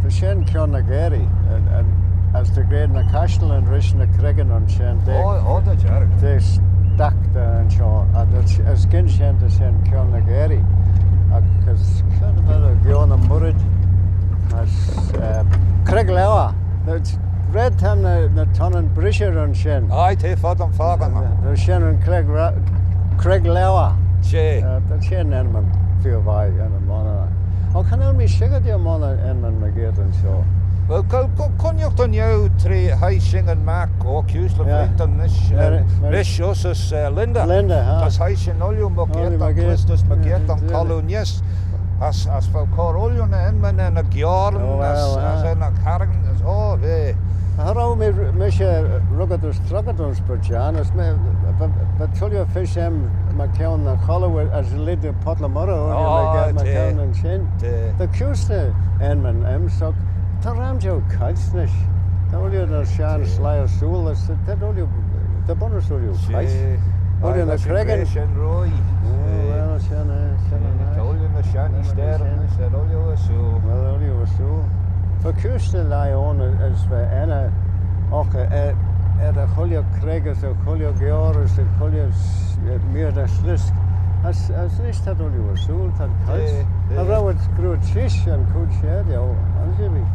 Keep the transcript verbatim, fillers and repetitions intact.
Shen kione ny garee, and, and as ta gra ny cashtalyn rish ny creggyn ayns shen, they're, oh, oh, they're jarrod, they're stacked ayns shoh, and it's, as gyn shen ta shen kione ny garee. Ac as kione ny murrid, as, uh, Creag Leabhar. It's red, ta ny, ny tonnyn brishey ayns shen. Aye, t'eh foddey fakin. Uh, ta shen yn Creag Ra-, Creag Leabhar. She. Uh, ta shen enmyn feer vie, enmyn monney. O, cha nel mee shickyr dy enmyn, enmyn mygeayrt ayns shoh. Well, co-, co-, cooinaghtyn eu tra hie shin magh, o, kuse dy fleetyn nish, eh, nish uss as, eh, Linda. Linda, ha. As hie shin ooilley mygeayrt, ooilley mygeayrt, as mygeayrt, yeah, yn Colloo Neese. As, as vel cur ooilley ny enmyn er ny gioaryn, as, as er ny carragyn, as, o, v'eh. Cha row mee, mish ruggit as troggit ayns Purt Jiarn, as my, va, va tooilley fys aym mychione ny Colloo as lheid Pottle Murrey, oh, mychione ayns shen. Ta kuse dy enmyn aym, so ta ram jeu kites nish. Ta ooilley ny shenn sleih ersooyl, as ta ooilley, ta bunnys ooilley kites. Ooilley ny creggyn. Shen roie. Oh, well, shen, eh, shen, eh, ta ooilley ny shenn eeasteyryn, as ta ooilley ersooyl. Well, ooilley ersooyl. Va kuse dy leih ayn as va enney, och, eh, er y chooilley creggey, as y chooilley gioarey, as y chooilley s-, eh, meoir dy shliosk. As, as nish ta ooilley ersooyl, ta kites. Cha row ad screeuit sheese yn chooid share, jeu, ansherbee.